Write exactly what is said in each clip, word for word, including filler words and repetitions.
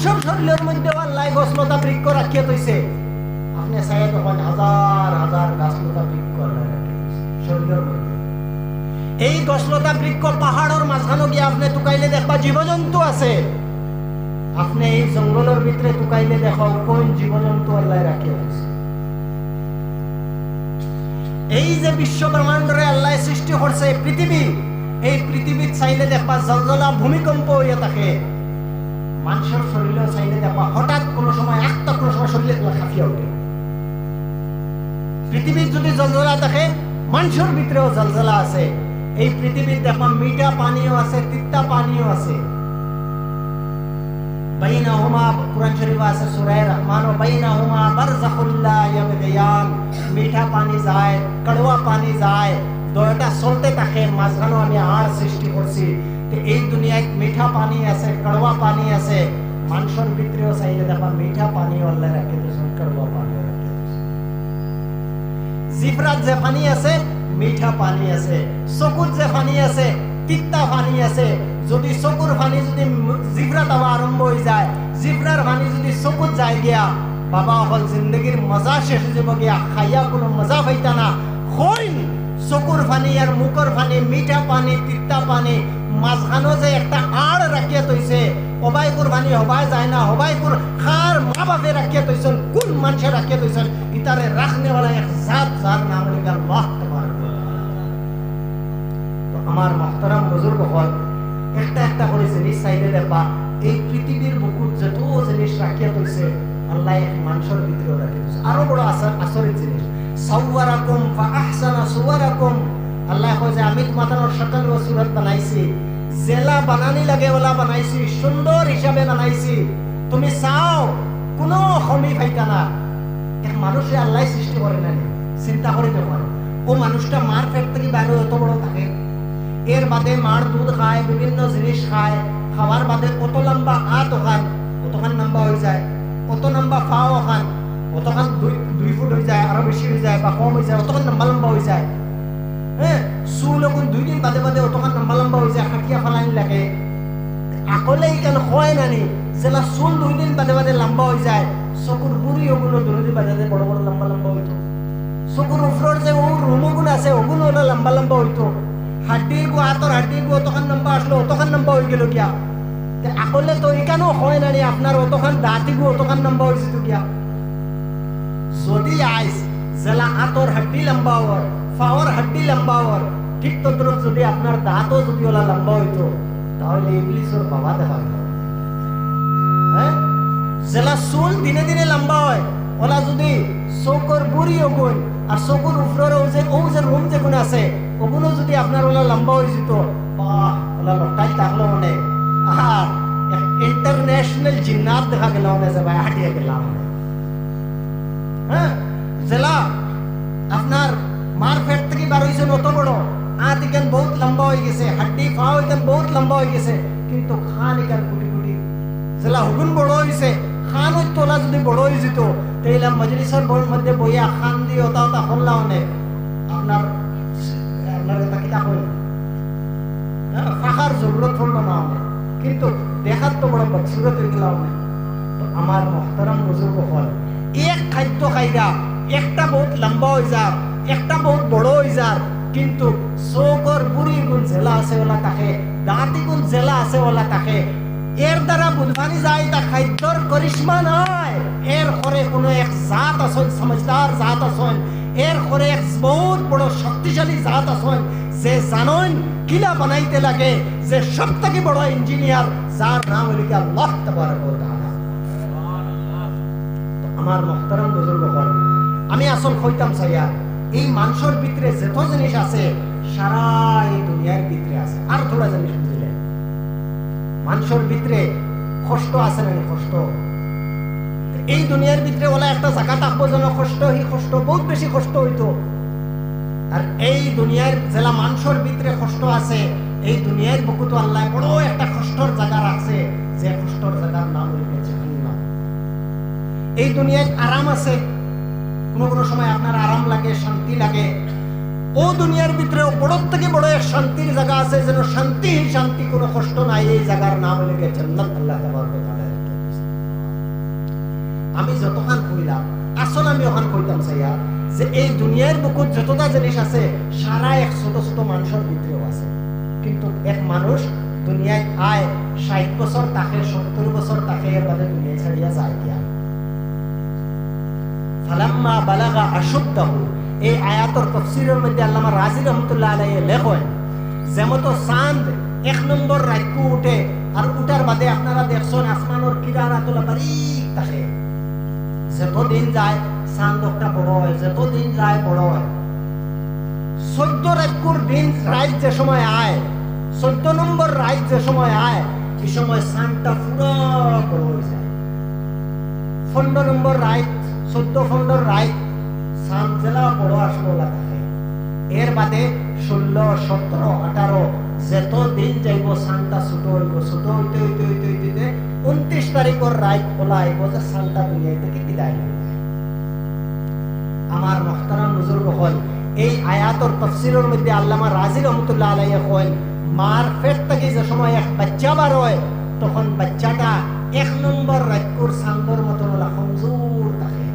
সব শরীরর মধ্যে আল্লায় গছলতা বৃক্ষ রাখিয়া থইছে। আপনে চাইয়া দেখইন, হাজার হাজার গাছলতা বৃক্ষ আল্লায় রাখিয়া থইছে শরীরর মধ্যে। এই গছলতা বৃক্ষ পাহাড়র মাঝখানো গিয়া আপনে তুকাইলে দেখবা জীবজন্তু আছে। আপনে এই জঙ্গলর ভিতরে তুকাইলে দেখবা কোন জীবজন্তু আল্লায় রাখিয়া থইছে। এই যে বিশ্ব ব্রহ্মাণ্ডরে আল্লায় সৃষ্টি করছে পৃথিবী, এই পৃথিবীত চাইলে দেখবা জলজলা ভূমিকম্প অইয়া থাকে। মানষর শরীরও চাইলে দেখবা হঠাৎ কোনো সময়, আস্তা কোনো সময় শরীর একলা কাঁপিয়া উঠে। পৃথিবীত যদি জলজলা থাকে, মানষর ভিতরেও জলজলা আছে। এই পৃথিবীত দেখবা মিঠা পানিও আছে, তিতা পানিও আছে। বাইনাহুমা, কোরআন শরীফ আছে সূরা রহমান, "ওয়া বাইনাহুমা বারযাখুল লা ইয়াবগিয়ান।" মিঠা পানি যায়, কড়ুয়া পানি যায়, দুইটা চলতে থাকে, মাঝখানো আমি আড় সৃষ্টি করছি। তো এই দুনিয়াত মিঠা পানি আছে, কড়ুয়া পানি আছে, মানষর ভিতরেও চাইলে দেখবা মিঠা পানিও আল্লায় রাখিয়া থইছইন, কড়ুয়া পানিও রাখিয়া থইছইন। জিফরাত যে পানি আছে, মিঠা পানি আছে। চকুত যে পানি আছে, তিতা পানি আছে। যদি চকুর পানি যদি জিফরাত আবার আরম্ভ অই যায়, জিফরার পানি যদি চকুত যায় গিয়া, বাবা অকল জিন্দেগির মজা শেষ অই যাইবো গিয়া, খাইয়া কোনো মজা পাইতা না। কইন চকুর পানি আর মুখর পানি, মিঠা পানি, তিতা পানি, মাঝখানো যে একটা আড় রাখিয়া থইছে, হবায়কুর পানি হবায় যায় না, হবায়কুর কার মা বাপে রাখিয়া থইছইন, কোন মানষে রাখিয়া থইছইন, ইতারে রাখনেওয়ালা এক জাত, যার নাম অইলো গিয়া আল্লাহ তাবারাক ওয়া তাআলা। তো আমার মহতরম বুজুর্গ অকল, একটা একটা করি জিনিস চাইলে দেখবা, এই পৃথিবীর বুকুত যত জিনিস রাখিয়া থইছে, আল্লায় এক মানষর ভিতরেও রাখিয়া থইছে। আরো বড় আচর-, আচরিত জিনিস, সাওয়ারাকুম ফা আহসানা সুওয়ারাকুম। আল্লায় কয় যে, "আমি তুমাতানর শকল ও সুরত বানাইছি, যেলা বানানি লাগে ওলা বানাইছি, সুন্দর হিসাবে বানাইছি। তুমি চাও, কোনো কমি পাইতা না।" এক মানষরে আল্লায় সৃষ্টি করে না নি? চিন্তা করি দেখো, ও মানুষটা মার পেট থাকি বাইরে অত বড় থাকে, এর বাদে মার দুধ খায়, বিভিন্ন জিনিস খায়, খাওয়ার বাদে অত লম্বা আত অখান, অতখান লম্বা অই যায়, অত লম্বা পাও অখান, অতখান দুই, দুই ফুট অই যায়, আরো বেশি অই যায় বা কম অই যায়, অতখান লম্বা লম্বা অই যায়। হ্যাঁ, চুল অগুন দুই দিন বাদে বাদে অতখান লম্বা লম্বা অই যায়, কাটিয়া ফালানি লাগে। আকলে ইখান কয় না নি, যেলা চুল দুই দিন বাদে বাদে লম্বা অই যায়, চকুর বুড়ি অগুনও দুই দিন বাদে বাদে বড় বড় লম্বা লম্বা অইতো। চকুর উপরর যে ও রুম অগুন আছে, অগুনও ওলা লম্বা লম্বা অইতো। হাড্ডি গু, আতর হাড্ডি গু অতখান লম্বা আছলো, অতখান লম্বা অই গেলো গিয়া। তে আকলে তো ইখানও কয় না নি, আপনার অতখান দাঁতি গু অতখান লম্বা অই যিতো গিয়া। যদি আইজ যেলা আতর হাড্ডি লম্বা অর, পাওর হাড্ডি লম্বা অর, ঠিক তদ্রুপ যদি আপনার দাঁতও যদি ওলা লম্বা অইতো, তাহলে ইবলিসর বাবা দেখা অইতো। হ্যাঁ? যেলা চুল দিনে দিনে লম্বা অয়, ওলা যদি চকুর বুড়ি অগুন আর চকুর উপরর ও যে, ও যে রুম যেগুন আছে, অগুনও যদি আপনার ওলা লম্বা অই যিতো, বাহ, ওলা লোকটাই থাকলো মানে, আর international জিন্নাত দেখা গেলো মানে, যে ভাই হাটিয়া গেলাম মানে। হ্যাঁ, যেলা আপনার মার পেট থাকি বার অইছইন অত বড়, আত ইখান বহুত লম্বা অই গেছে, হাড্ডি পাও ইখান বহুত লম্বা অই গেছে, কিন্তু কান ইখান কুটি কুটি। যেলা অগুন বড় অইছে, কান অউ তলা যদি বড় অই যিতো, তে ইলা মজলিসর ব-, মধ্যে বইয়া কান দি অতা অতা করলা অনে, আপনার, আপনার ইটা কিতা কইন? হ্যাঁ, ফাঁকার জরুরত পড়লো না অনে, কিন্তু দেখাত তো বড় বদসুরত অই গেলা অনে। তো আমার মহতরম বুজুর্গ অকল, এক খাদ্য খাইরা, একটা বহুত লম্বা অই যার, একটা বহুত বড় অই যার, কিন্তু চকুর বুড়ি গুন যেলা আছে ওলা থাকে, দাঁতি গুন যেলা আছে ওলা থাকে। এর দ্বারা বুঝবানি যায় ইটা খাদ্যর করিশ্মা নায়, এর করে কোনো এক জাত আছইন, সমঝদার জাত আছইন, এর করে এক বহুত বড় শক্তিশালী জাত আছইন, যে জানইন কিলা বানাইতে লাগে, যে সব থাকি বড় ইঞ্জিনিয়ার, যার নাম অইলো গিয়া আল্লাহ তাবারাক ওয়া তাআলা। তো আমার মহতরম বুজুর্গ অকল, আমি আসল কইতাম চাইয়ার, এই মানষর ভিতরে যত জিনিস আছে, সারা এই দুনিয়ার ভিতরে আছে। আর থুড়া জিনিস বুঝিলে, মানষর ভিতরে কষ্ট আছে না নি? কষ্ট। এই দুনিয়ার ভিতরে ওলা একটা জাগা থাকবো যেন কষ্ট, হি কষ্ট, বহুত বেশি কষ্ট অইতো। আর এই দুনিয়ার যেলা মানষর ভিতরে কষ্ট আছে, এই দুনিয়ার বুকুত আল্লায় বড় একটা কষ্টর জাগা রাখছে, যে কষ্টর জাগার নাম অইলো জাহান্নাম। এই দুনিয়াত আরাম আছে, কোনো কোনো সময় আপনার আরাম লাগে, শান্তি লাগে। ও দুনিয়ার ভিতরে বড় থাকি বড় এক শান্তির জাগা আছে, যেন শান্তি, শান্তি, কোনো কষ্ট নাই, এই জাগার নাম অইলো গিয়া জান্নাত। আল্লাহ তাবারাক ওয়া তাআলা আমি যতখান কইলাম, আসল আমি অখান কইতাম চাইয়ার যে এই দুনিয়ার বুকুত যতটা জিনিস আছে, সারা এক ছোট ছোট মানুষর ভিতরেও আছে। কিন্তু এক মানুষ দুনিয়াত আয়, ষাইট বছর থাকে, সত্তর বছর থাকে, এর বাদে দুনিয়া ছাড়িয়া যায় গিয়া। ফালাম্মা বালাগা আশুদ্দাহু, এই আয়াতর তফসিরর মধ্যে আল্লামা রাজি রহমতুল্লাহ আলাইহি লেখেন, যেমতো চান্দ এক নম্বর রাইতকু উঠে, আর উঠার বাদে আপনারা দেখছেন আসমানর কিরানা তোলা বারিক থাকে। যত দিন যায় চান্দ একটা বড় হয়, যত দিন যায় বড় হয়। চোদ্দ রাইতকুর দিন রাইত যে সময় আয়, চোদ্দ নম্বর রাইত যে সময় আয়, এই সময় চান্দটা পুরা বড় হয়ে যায়। পনেরো নম্বর রাইত, চোদ্দ পনেরো রাইত চান্দ যেলা বড় আসলো ওলা থাকে। এর বাদে ষোলো, সতেরো, আঠারো, যত দিন যাইব চান্দটা ছোট হইব, ছোট হইতে হইতে হইতে হইতে হইতে ঊনত্রিশ তারিখর রাইত ওলা আইব যে চান্দটা দুনিয়া থেকে বিদায় নিব। আমার মহতারাম বুজুর্গ অকল, এই আয়াতর তফসিরর মধ্যে আল্লামা রাজি রহমতুল্লাহ আলাইহি কইন, মার পেট থাকি যে সময় এক বাচ্চা বার হয়, তখন বাচ্চাটা এক নম্বর রাইতকুর চান্দর মতন ওলা কমজোর থাকে।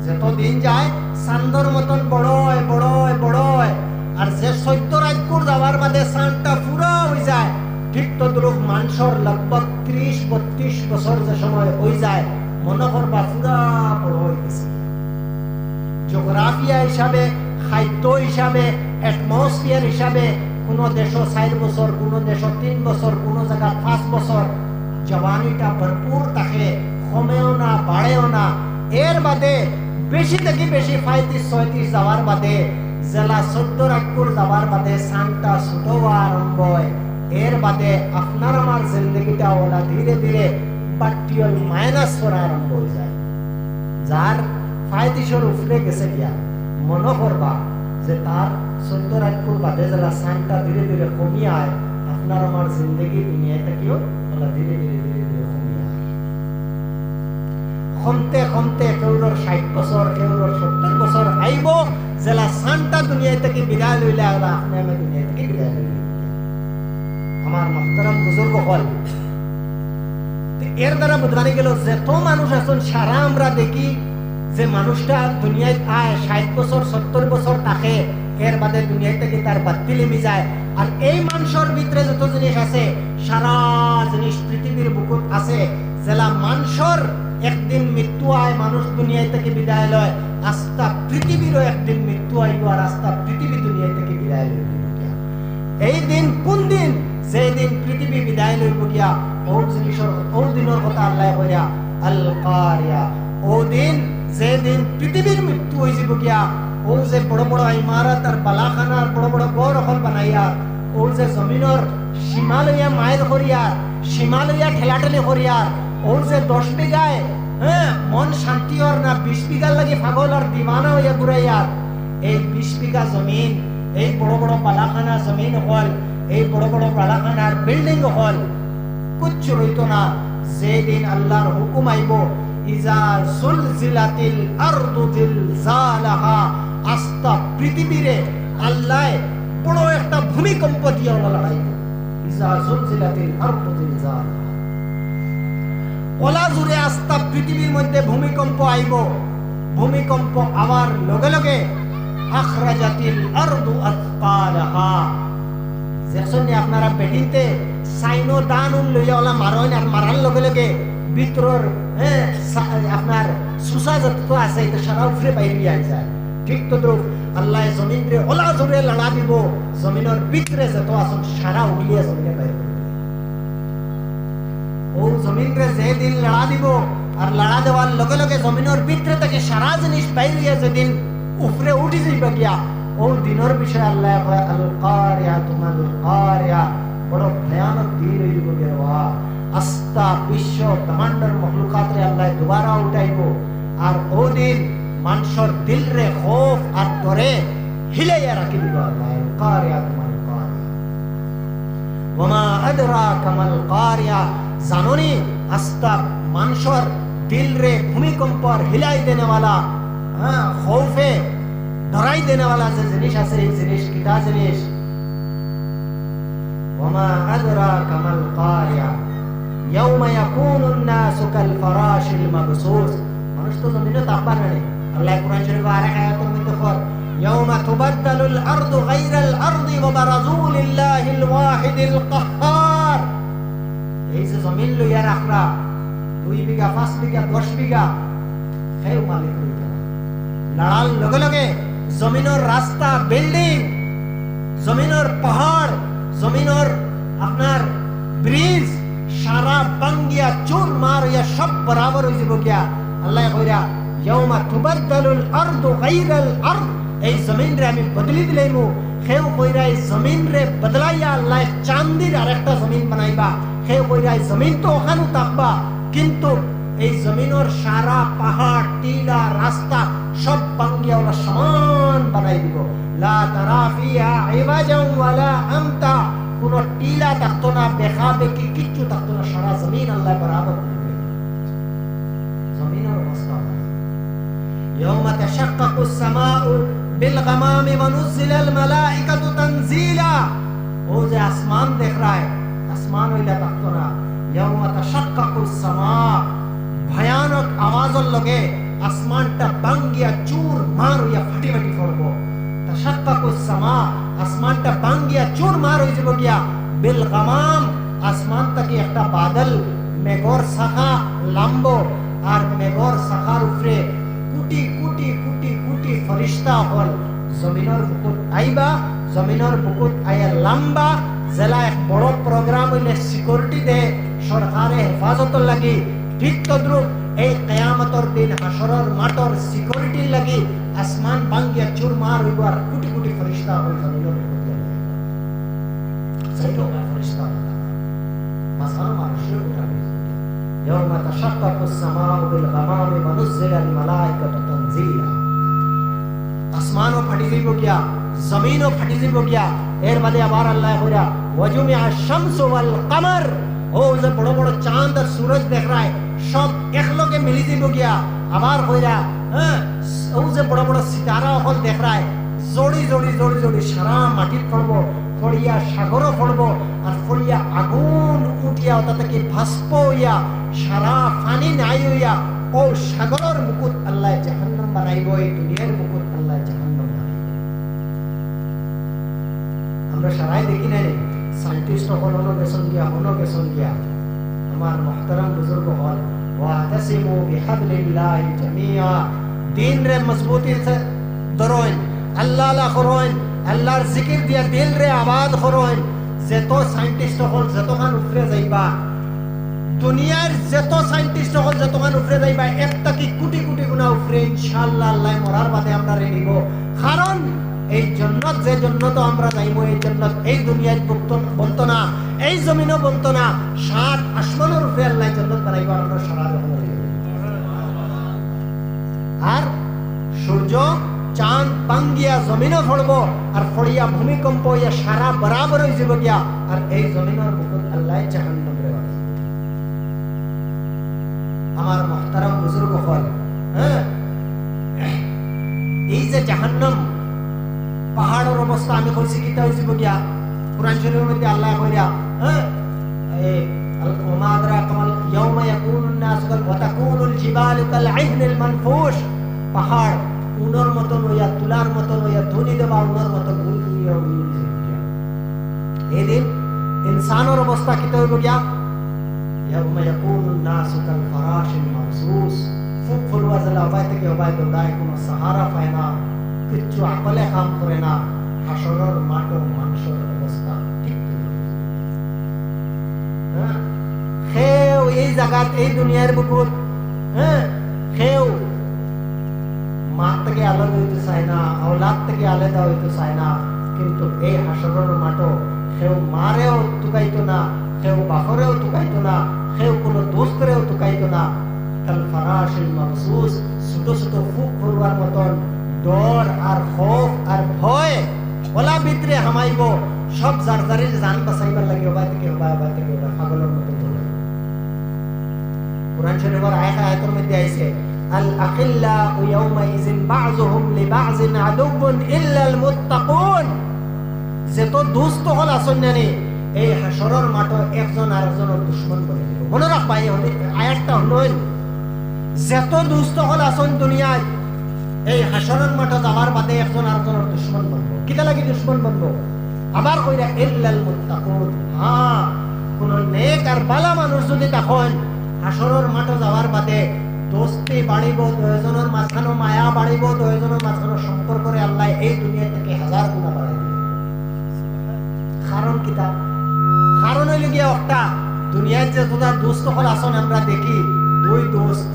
যত দিন যায় চান্দর মতন বড় হয়, বড় হয়, বড় হয়। আর যে চোদ্দ রাইতকুর যাওয়ার বাদে চান্দটা পুরা হয়ে যায়, ঠিক তদ্রুপ মানুষর লগভগ ত্রিশ বত্রিশ বছর যে সময় হয়ে যায়, মনে করবা পুরা বড় হয়ে গেছে। জোগ্রাফিয়া হিসাবে, খাদ্য হিসাবে, অ্যাটমসফিয়ার হিসাবে কোনো দেশো চার বছর, কোনো দেশো তিন বছর, কোনো জায়গা পাঁচ বছর, জওয়ানিটা ভরপুর থাকে, কমেও না, বাড়েও না। এর বাদে বেশি থেকে বেশি পঁয়ত্রিশ ছয়ত্রিশ যাওয়ার বাদে যেলা চোদ্দ রাইতকুর যাওয়ার বাদে চান্দটা ছোট হওয়া আরম্ভ হয়। এর বাদে আপনার আমার জিন্দেগিটা ওলা ধীরে ধীরে বাট্টিয়ল মাইনাস করা আরম্ভ হয়ে যায়। যার পঁয়ত্রিশর উপরে গেছে গিয়া, মনে করবা যে তার চোদ্দ রাইতকুর বাদে যেলা চান্দটা ধীরে ধীরে কমিয়া আয়, আপনার আমার জিন্দেগি দুনিয়া থাকিও ওলা ধীরে ধীরে ধীরে ধীরে কমিয়া আয়। কমতে কমতে কেউরর ষাট বছর, কেউরর সত্তর বছর আইব, যেলা চান্দটা দুনিয়া থাকি বিদায় লইলে, আর আপনি আমি দুনিয়া থাকি বিদায় লইলে। আমার মহতারাম বুজুর্গ অকল, তো এর দ্বারা বুঝানি গেল, যত মানুষ আছেন, সারা আমরা দেখি যে মানুষটা দুনিয়াত আয়, ষাট বছর, সত্তর বছর থাকে, এর বাদে দুনিয়া থাকি তার বাত্তি লিমি যায়। আর এই মানুষর ভিতরে যত জিনিস আছে, সারা জিনিস পৃথিবীর বুকুত আছে। যেলা মানুষর একদিন মৃত্যু আয়, মানুষ দুনিয়া থাকি বিদায় লয়, আস্তা পৃথিবীরও একদিন মৃত্যু আইব, আর আস্তা পৃথিবী দুনিয়া থাকি বিদায় লইব। এই দিন কোন দিন? যে দিন পৃথিবী বিদায় লইব গিয়া, ও জিনিসর, ও দিনর কথা আল্লাহ কইরা, আল কারিয়া। ও দিন, যে দিন পৃথিবীর মৃত্যু হয়ে যাব গিয়া, ও যে বড় বড় ইমারত আর বালাখানা আর বড় বড় ঘর অকল বানাইয়া, ও যে জমিনর সীমা লইয়া মাইর করিয়ার, সীমা লইয়া ঠেলাঠেলি করিয়ার, ও যে দশ বিঘায়, হ্যাঁ, মন শান্তি অর না, বিশ বিঘার লাগি পাগল আর দিওয়ানা হইয়া ঘুরাইয়ার, এই বিশ বিঘা জমিন, এই বড় বড় বালাখানা জমিন অকল, এই বড় বড় বালাখানার বিল্ডিং অকল, কুচ্ছু রইতো না। যেদিন আল্লাহর হুকুম আইব, ইজা জুলজিলাতিল আরদু জিলজালাহা, আস্তা পৃথিবীরে আল্লাহ বড় একটা ভূমিকম্প দিয়া ওলা লড়াইব। ইজা জুলজিলাতিল আরদু জিলজালাহা, ওলা জুরে আস্তা পৃথিবীর মধ্যে ভূমিকম্প আইব। ভূমিকম্প আওয়ার লগে লগে আখরাজাতিল আরদু আসকালাহা। দেখছেন নি আপনারা বেটিনতে সাইনো দান উন লইয়া ওলা মারইন, আর মারার লগে লগে ভিতরর, হ্যাঁ, সা-, আপনার সুসা যত আছে, এটা সারা উপরে বাইরে আই যায়। ঠিক তদ্রুপ আল্লাহ জমিনরে ওলা জুরে লড়া দিব, জমিনর ভিতরে যত আছেন সারা উড়িয়া জমিনে বাইরে। ও জমিনরে যেদিন লড়া দিব, আর লড়া দেওয়ার লগে লগে জমিনর ভিতরে থাকি সারা জিনিস বাইর হইয়া যেদিন উপরে উঠি যাইবা গিয়া, ও দিনর বিষয়ে আল্লাহ কয়, "আল কারিয়া, তুমাল কারিয়া।" বড় ভয়ানক দিন হইব গিয়া। আস্তা বিশ্ব ব্রহ্মাণ্ডর মখলুকাতরে আল্লাহ দুবারা উঠাইব, আর ও দিন মানুষর দিলরে খৌফ আর ডরে হিলাইয়া রাখি দিব আল্লাহ। আল কারিয়া, তুমাল কারিয়া। ওয়া মা আদরাকা মাল কারিয়া, জানো নি আস্তা মানষর দিলরে ভূমিকম্পর হিলাই দেনেওয়ালা, হ্যাঁ, খৌফে ডরাই দেনেওয়ালা যে জিনিস আছে, এই জিনিস কিতা জিনিস? ওয়া মা আদরাকা মাল কারিয়া, ইয়াউমা ইয়াকুনুন নাসু কাল ফারাশিল মাবসুস। মানুষ তো জমিনো থাকবা নানি। আল্লায় কুরআন শরীফো আরেক আয়াতর মধ্যে কর, "ইয়াউমা তুবাদ্দালুল আরদু গায়রাল আরদি ওয়া বারাজু লিল্লাহিল ওয়াহিদিল কাহহার।" এই যে জমিন লইয়া রাখরা, দুই বিঘা, পাঁচ বিঘা, দশ বিঘা, কেউ মালিক অইতো না। লড়ার লগে লগে জমিনর রাস্তা, বিল্ডিং, জমিনর পাহাড়, জমিনর আপনার ব্রিজ, সারা ভাঙ্গিয়া চুরমার অইয়া সব বরাবর অইযিবো গিয়া। আল্লায় কইরা, "ইয়াউমা তুবাদ্দালুল আরদু গায়রাল আরদ", এই জমিনরে আমি বদলি দিলাইমু। কেউ কইরা এই জমিনরে বদলাইয়া আল্লায় চান্দির আরেকটা জমিন বানাইবা। কেউ কইরা এই জমিন তো অখানউ থাকবা, কিন্তু এই জমিনর সারা পাহাড়, টিলা, রাস্তা সব ভাঙ্গিয়া ওলা সমান বানাই দিবো। লা তারা ফিহা ইওয়াজান ওয়ালা আমতা, কোনো টিলা থাকতো না, বেঁকা বেঁকি কিচ্ছু থাকতো না, সারা জমিন আল্লায় বরাবর করি দিবো। জমিনর অবস্থা অলা। ইয়াউমা তাশাক্কাকুস সামাউ বিল গামামি ওয়া নুজ্জিলাল মালাইকাতু তানজিলা। ও যে আসমান দেখরায়, আসমান অইলা থাকতো না। ইয়াউমা তাশাক্কাকুস সামা, ভয়ানক আওয়াজর লগে আসমানটা ভাঙ্গিয়া চুরমার অইয়া ফাটি ফাটি পড়বো। তাশাক্কাকুস সামা, আসমানটা ভাঙ্গিয়া চুরমার অইযিবো গিয়া। বিল গামাম, আসমান থাকি একটা বাদল, মেঘর শাখা লামবো, আর মেঘর শাখার উপরে কোটি কোটি কোটি কোটি ফিরিস্তা অকল জমিনর বুকুত আইবা, জমিনর বুকুত আইয়া লামবা, যেলা এক বড় প্রোগ্রাম অইলে সিকিউরিটি দে সরকারে হেফাজতর লাগি, ঠিক তদ্রুপ এই কিয়ামতর দিন হাশরর মাঠর সিকিউরিটির লাগি আসমান ভাঙ্গিয়া চুরমার অইবো আর কোটি কোটি ফিরিস্তা অকল জমিনর বুকুত আইবা। সাইডো ফিরিস্তা অকল। মাঝখানো মানুষরে উঠানি। ইয়াউমা তাশাক্কাকুস সামাউ বিল গামামি ওয়া নুজ্জিলাল মালাইকাতু তানজিলা। আসমানও ফাটি যাইবো গিয়া, জমিনও ফাটি যাইবো গিয়া। এর বাদে আবার আল্লায় কইরা, "ওয়া জুমিআশ শামসু ওয়াল কামার।" ও যে বড় বড় চাঁদ আর সূরজ দেখরায়, সব একলগে মিলি যাইবো গিয়া। আবার কইরা, হ্যাঁ, ও যে বড় বড় সিতারা অকল দেখরায়, জড়ি জড়ি জড়ি জড়ি সারা মাটিত পড়বো, পড়িয়া সাগরও পড়বো, আর পড়িয়া আগুন উঠিয়া ওটা থাকি বাষ্প অইয়া সারা পানি নাই অইয়া ও সাগরর বুকুত আল্লায় জাহান্নাম বানাইবো, এই দুনিয়ার বুকুত আল্লায় জাহান্নাম বানাইবো। আমরা সারাই দেখি না নি, সায়েন্টিস্ট অকল হনো গেছইন গিয়া, হনো গেছইন গিয়া। আমার মুহতারাম বুজুর্গ অকল, "ওয়াতাসিমু বিহাবলিল্লাহি জামিআ", দিনরে মজবুতি সে ধরইন, আল্লাহ আল্লাহ করইন, আল্লাহর জিকির দিয়া দিলরে আবাদ করইন। যত সায়েন্টিস্ট অকল যতখান উপরে যাইবা, দুনিয়ার যত সায়েন্টিস্ট অকল যতখান উপরে যাইবা, এর থাকি কোটি কোটি গুণা উপরে ইনশাআল্লাহ আল্লাহ মরার বাদে আমরারে নিবো। কারণ এই জন্নত, যে জন্নত আমরা যাইমু, এই জন্নত এই দুনিয়াত বনতো না, এই জমিনও বনতো না, সাত আসমানর উপরে আল্লাহ জন্নত বানাইবো, আর আমরা সারা রকম আর সূর্য, চাঁদ ভাঙ্গিয়া জমিনও পড়বো, আর পড়িয়া ভূমিকম্প অইয়া সারা বরাবর অইযিবো গিয়া, আর এই জমিনর বুকুত আল্লাহ জাহান্নামরে বানাইবো। আমার মুহতারাম বুজুর্গ অকল, হ্যাঁ, এই যে জাহান্নাম পাহাড়র অবস্থা আমি কইছি কিতা অইযিবো গিয়া, কোরআন শরীফর মধ্যে আল্লাহ কইরা, হ্যাঁ, এই, আল-, ওয়া মা আদরাকা মাল, ইয়াউমা ইয়াকুনুন নাসু কাল, ওয়া তাকুনুল জিবালু কাল ইহনিল মানফুশ। পাহাড় উনর মতন অইয়া, তুলার মতন অইয়া, ধুনি দেবা উনর মতন উড়ি উড়িয়া উড়ি উড়ি যাইবো গিয়া। এই দিন ইনসানর অবস্থা কিতা অইবো গিয়া? ইয়াউমা ইয়াকুনুন নাসু কাল ফারাশিল মাবসুস। ফুক ফুরুয়া যেলা হবায় থাকি হবায় দৌড়ায়, কোনো সাহারা পায় না, কিচ্ছু আকলে কাম করে না। হাশরর মাঠো মানষর অবস্থা ঠিক তদ্রুপ। হ্যাঁ? কেউ এই জাগাত, এই দুনিয়ার বুকুত, হ্যাঁ, কেউ মা থাকি আলাদা অইতো চায় না, আওলাদ থাকি আলাদা অইতো চায় না, কিন্তু এই হাশরর মাঠো কেউ মারেও তুকাইতো না, কেউ বাপরেও তুকাইতো না, কেউ কোনো দোস্তরেও তুকাইতো না। কাল ফারাশিল মাবসুস, ছোট ছোট ফুক ফুরুয়ার মতন ডর আর খৌফ আর ভয় ওলা ভিতরে হামাইবো। সব যার যার জান বাঁচাইবার লাগি হবায় থাকি হবায়, হবায় থাকি হবায়, পাগলর মতন দৌড়াইবো। কোরআন শরীফর আরেক আয়াতর মধ্যে আইছে, "আল আখিল্লাউ ইয়াউমাইযিন বা'যুহুম লিবা'যিন আদুওয়ুন ইল্লাল মুত্তাকুন।" যত দোস্ত অকল আছইন না নি, এই হাশরর মাঠো একজন আরেকজনর দুশমন বনিযিবো। মনো রাখবা, এই হদি-, আয়াতটা হুনইন। যত দুস্ত অকল আছইন দুনিয়াত, এই হাশরর মাঠো যাওয়ার বাদে একজন আরকজনর দুশমন বনবো। কিতা লাগি দুশমন বনবো? আবার কইরা, "ইল্লাল মুত্তাকুন।" হ্যাঁ, কুনু নেক আর বালা মানুষ যুদি থাকইন, হাশরর মাঠো যাওয়ার বাদে দোস্তি বাড়িবো, দুইজনর মাঝখানো মায়া বাড়িবো, দুইজনর মাঝখানো সম্পর্করে আল্লায় এই দুনিয়া থাকি হাজার গুণা বাড়াই দিবো। কারণ কিতা? কারণ অইলো গিয়া একটা, দুনিয়াত যে দুইটা দুস্ত অকল আছইন আমরা দেখি, দুই দুস্ত,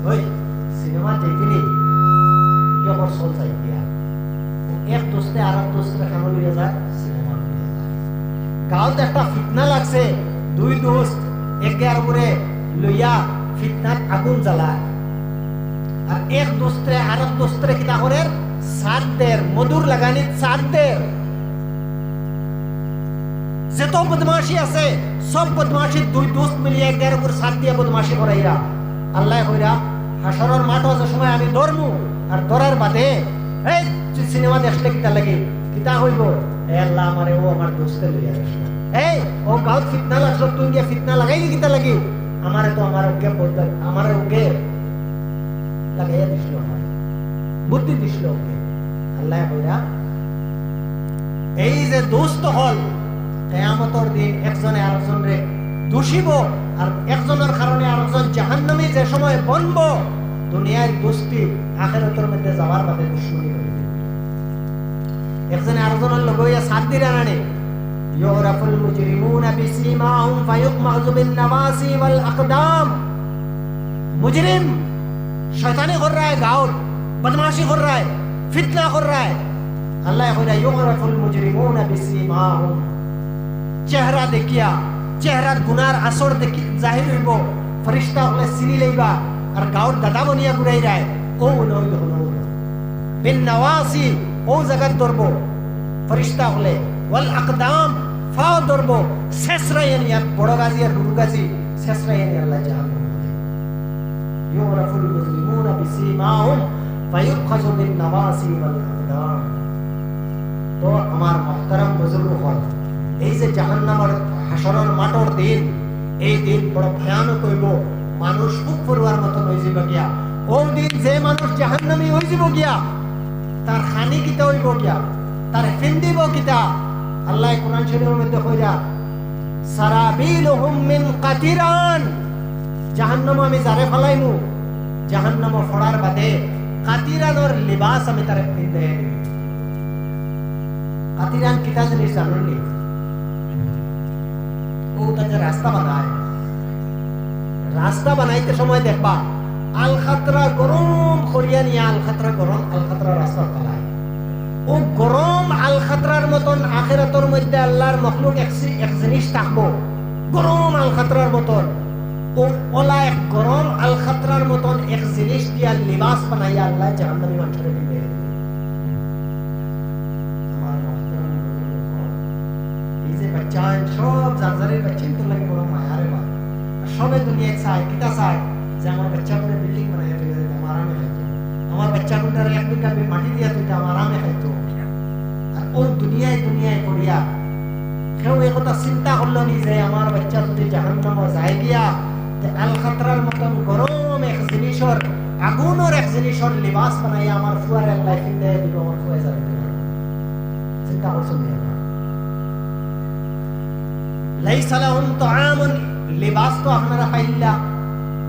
ওই সিনেমা দেখি নি, ইটা আবার চল যাই গিয়া। এক দুস্তে আরক দুস্তরে খানো লইয়া যায়, সিনেমা লইয়া যায়। গাঁওত একটা ফিতনা লাগছে, দুই দুস্ত একে আরকরে লইয়া ফিতনাত আগুন জ্বালায়। আর এক দুস্তরে আরক দুস্তরে কিতা করের? ছাদ দের, মধুর লাগানিত ছাদ দের। যত বদমাশি আছে, সব বদমাশি দুই দুস্ত মিলিয়া একে আরকর ছাদ দিয়া বদমাশি করাইরা। আল্লায় কইরা, "হাশরর মাঠো যে সময় আমি ধরমু, আর ধরার বাদে, এই, তুই সিনেমা দেখলে কিতা লাগি? কিতা কইবো? এ আল্লাহ, আমারে অউ আমার দুস্তে লইয়া গেছে।" এই, অউ গাঁওত ফিতনা লাগছে, তুই গিয়া ফিতনা লাগাইলি কিতা লাগি? আমারে তো আমার অগে বলতে, আমারে অগে লাগাইয়া দিছিল, আমারে বুদ্ধি দিছিল অগে। আল্লায় কইরা, এই যে দুস্ত অকল, কিয়ামতর দিন একজনে আরকজনরে দুষিবো, আর একজনর কারণে আরকজন জাহান্নামী যে সময় বনবো, দুনিয়ার দুস্তি আখেরাতর মধ্যে যাওয়ার বাদে দুশমনি অইবো। একজনে আরকজনর লগে অইয়া ছাদ দিরা না নি। يعرف المجرمون بسيماهم فيؤخذ بالنواصي والأقدام। মুজরিম শয়তানি কররায়, গাঁওর বদমাশি কররায়, ফিতনা কররায়। আল্লায় কইরা, "يعرف المجرمون بسيماهم।" চেহারা দেখিয়া, চেহারার গুনার আসর দেখি জাহির অইবো, ফিরিস্তা অকলে চিনি লইবা, আর গাঁওর দাদা বনিয়া ঘুরাইরায়, অউ নয় দেখো, অউ নয়। بالنواصي, অউ জাগাত ধরবো ফিরিস্তা অকলে, والأقدام, ফাও ধরবো, ছেসরাইয়া নিয়া, বড় গাজি আর হুরু গাজি, ছেসরাইয়া নিয়া আল্লায় জাহান্নামো দিবো। يعرف المجرمون بسيماهم فيؤخذ بالنواصي والأقدام। তো আমার মুহতারাম বুজুর্গ অকল, এই যে জাহান্নামর হাশরর মাঠর দিন, এই দিন বড় ভয়ানক অইবো, মানুষ ফুক ফুরুয়ার মতন অইযিবো গিয়া। অউ দিন যে মানুষ জাহান্নামী অইযিবো গিয়া, তার খানি কিতা অইবো গিয়া, তার ফিন্দিবো কিতা? আল্লায় কোরআন শরীফর মধ্যে কইরা, سرابيلهم من قطران। জাহান্নামো আমি যারে ফালাইমু, জাহান্নামো ফড়ার বাদে কাতিরানর লিবাস আমি তারে ফিন্দাইয়া দিমু। কাতিরান কিতা জিনিস জানইন নি? অউ তাতে রাস্তা বানায়। রাস্তা বানাইতে সময় দেখবা, আলকাতরা গরম করিয়া নিয়া আলকাতরা গরম, আলকাতরা রাস্তা ফালায়। অউ গরম আলকাতরার মতন আখেরাতর মধ্যে আল্লার মখলুক এক জি-, এক জিনিস থাকবো, গরম আলকাতরার মতন। অউ অলা এক গরম আলকাতরার মতন এক জিনিস দিয়া লিবাস বানাইয়া আল্লায় জাহান্নামী মানষরে দিবে। আমার মুহতারাম বুজুর্গ অকল, এই যে বাচ্চাইন, সব যার যার বাচ্চাইনতর লাগি বড় মায়া রে বা। আর সবে দুনিয়াত চায়, কিতা চায়? যে আমার বাচ্চাগুনরে বিল্ডিং বানাইয়া থইয়া যাইতাম, আরামে খাইতো। আমার বাচ্চাগুনরে এক বিঘা মাটি দিয়া থইতাম, আরামে খাইতো। আর অউ দুনিয়ায় দুনিয়ায় পড়িয়া কেউ এ কথা চিন্তা করলো নি যে আমার বাচ্চা যুদি জাহান্নামো যায় গিয়া, তে আলকাতরার মতন গরম এক জিনিসর, আগুনর এক জিনিসর লিবাস বানাইয়া আমার ফুয়ারে আল্লায় ফিন্দাইয়া দিবো, আমার ফুয়ায় জাহান্নামো। চিন্তা করছইন নি আপনারা? ليس لهم طعام, লিবাস তো আপনারা পাইলা,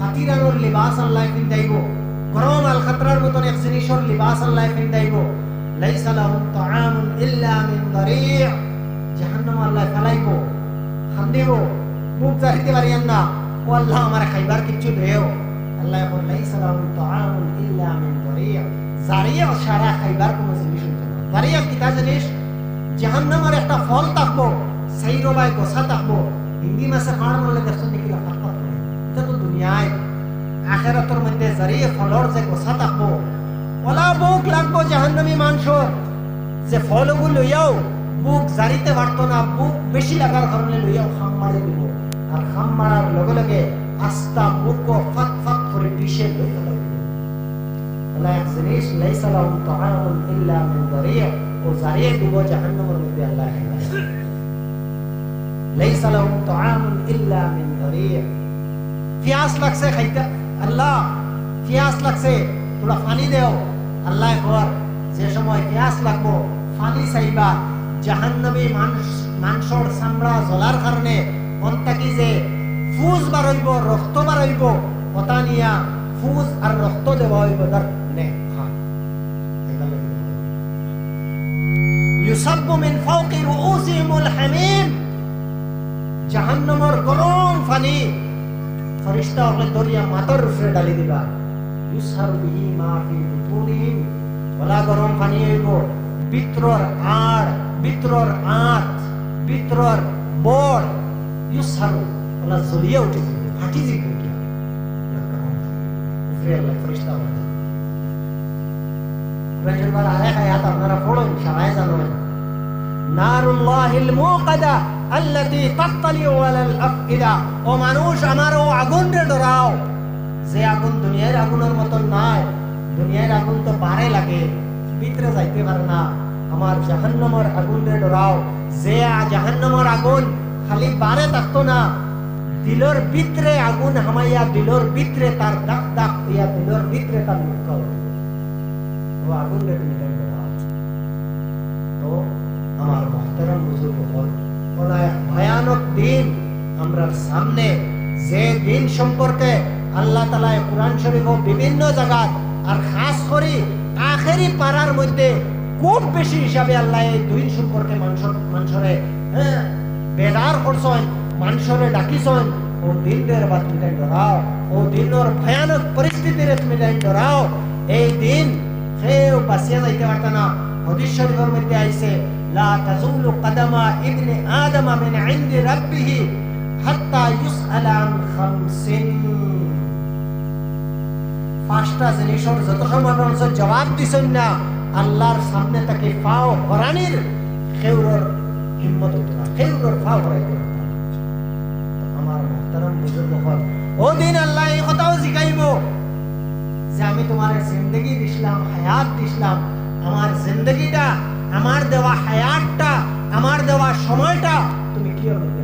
কাতিরানর লিবাস আল্লায় ফিন্দাইবো, গরম আলকাতরার মতন এক জিনিসর লিবাস আল্লায় ফিন্দাইবো। ليس لهم طعام إلا من ضريع। জাহান্নামো আল্লায় ফালাইবো, কান্দিবো, মুখ জারিতে পারিয়ার না, "ও আল্লাহ, আমারে খাইবার কিচ্ছু দেও।" আল্লায় কইন, "ليس لهم طعام إلا من ضريع।" জারিয়া ছাড়া খাইবার কুনু জিনিস অইতো না। জারিয়া কিতা জিনিস? জাহান্নামর একটা ফল থাকবো, চাইরোবায় গছা থাকবো। হিন্দি মাছে ফাড় মারলে দেখছইন নি কিলা ফাট ফাট করে। ইটা তো দুনিয়ায়, আখেরাতর মধ্যে জারিয়া ফলর যে গছা থাকবো, অলা ভুক লাগবো জাহান্নামী মানষর, যে ফলগু লইয়াও ভুক জারিতে পারতো না, ভুক বেশি লাগার কারণে লইয়াও খাম মারি দিবো। আর খাম মারার লগে লগে আস্তা ভুকও ফাত ফাত করি বিষে লই ফালাই দিবো। অলা এক জিনিস, ليس لهم طعام إلا من ضريع, অউ জারিয়া দিবো জাহান্নামর মধ্যে আল্লায় খাইবার। ليس لهم طعام إلا من ضريع। পিয়াস লাগছে খাইতা, আল্লাহ, পিয়াস লাগছে, থুড়া পানি দেও। আল্লায় কর, যে সময় পিয়াস লাগবো, পানি চাইবা, জাহান্নামী মানুষ, মানষর চামড়া জ্বলার কারণে অন্তাকি যে ফুজ বারইবো, রক্ত বারইবো, অতা নিয়া ফুজ আর রক্ত দেওয়া অইবো, ধর, নে, খা। ইউসাব্বু মিন ফাওকি রুউসিহিমুল হামিম। জাহান্নামর গরম পানি ফিরিস্তা অকলে ধরিয়া মাথার উপরে ঢালি দিবা। ইউসহারু বিহি মা ফি বুতুনিহিম। অলা গরম পানি অইবো, ভিতরর আড়, ভিতরর আঁত, ভিতরর বড়। ইউসহারু, অলা জ্বলিয়া উঠি যিবো, ফাটি যিবো। উপরে আল্লাহ ফিরিস্তা অকলে। কুরআন শরীফর আরেক আয়াত আপনারা পড়ইন, সারায় জানইন। নারুল্লাহিল মুকাদা আল্লাতী তাত্তালিউ আলাল আফইদা। ও মানুষ, আমার অউ আগুনরে ডরাও, যে আগুন দুনিয়ার আগুনর মতন নায়। দুনিয়ার আগুন তো বারে লাগে, ভিতরে যাইতে পারে না। আমার জাহান্নামর আগুনরে ডরাও, যে আ-, জাহান্নামর আগুন খালি বারে থাকতো না, দিলর ভিতরে আগুন হামাইয়া, দিলর ভিতরে তার দাগ দাগ অইয়া, দিলর ভিতরে তার মুক্কা উঠিবো। অউ আগুনরে তুমি দেখবে না। তো আমার মুহতারাম বুজুর্গ অকল, অলা এক ভয়ানক দিন আমরার সামনে, যে দিন সম্পর্কে আল্লাহ তাআলায় কুরআন শরীফো বিভিন্ন জাগাত, আর খাস করি আখেরি পারার মধ্যে খুব বেশি হিসাবে আল্লায় এই দিন সম্পর্কে মানষর-, মানষরে, হ্যাঁ, বেদার করছইন, মানষরে ডাকিছইন, অউ দিনরে বা তুমি তাইন ডরাও, অউ দিনর ভয়ানক পরিস্থিতিরে তুমি তাইন ডরাও। এই দিন কেউ বাঁচিয়া যাইতে পারতা না। হাদিস শরীফর মধ্যে আইছে, লা তাজুলু কাদামা ইবনে আদম মিন ইনদি রাব্বিহি হাত্তা ইউসআলা আন খামসিন। পাঁচটা জিনিসর যত সময় পর্যন্ত জবাব দিছইন না, আল্লাহর সামনে থাকি পাও হরানির কেউরর হিম্মত অইতো না, কেউরর পাও হরাইতো না। আমার মুহতারাম বুজুর্গ অকল, অউ দিন আল্লায় এই কথাও জিকাইবো যে আমি তুমারে জিন্দেগি দিছলাম, হায়াত দিছলাম, আমার জিন্দেগিটা, আমার দেওয়া হায়াতটা, আমার দেওয়া সময়টা তুমি কিওর মধ্যে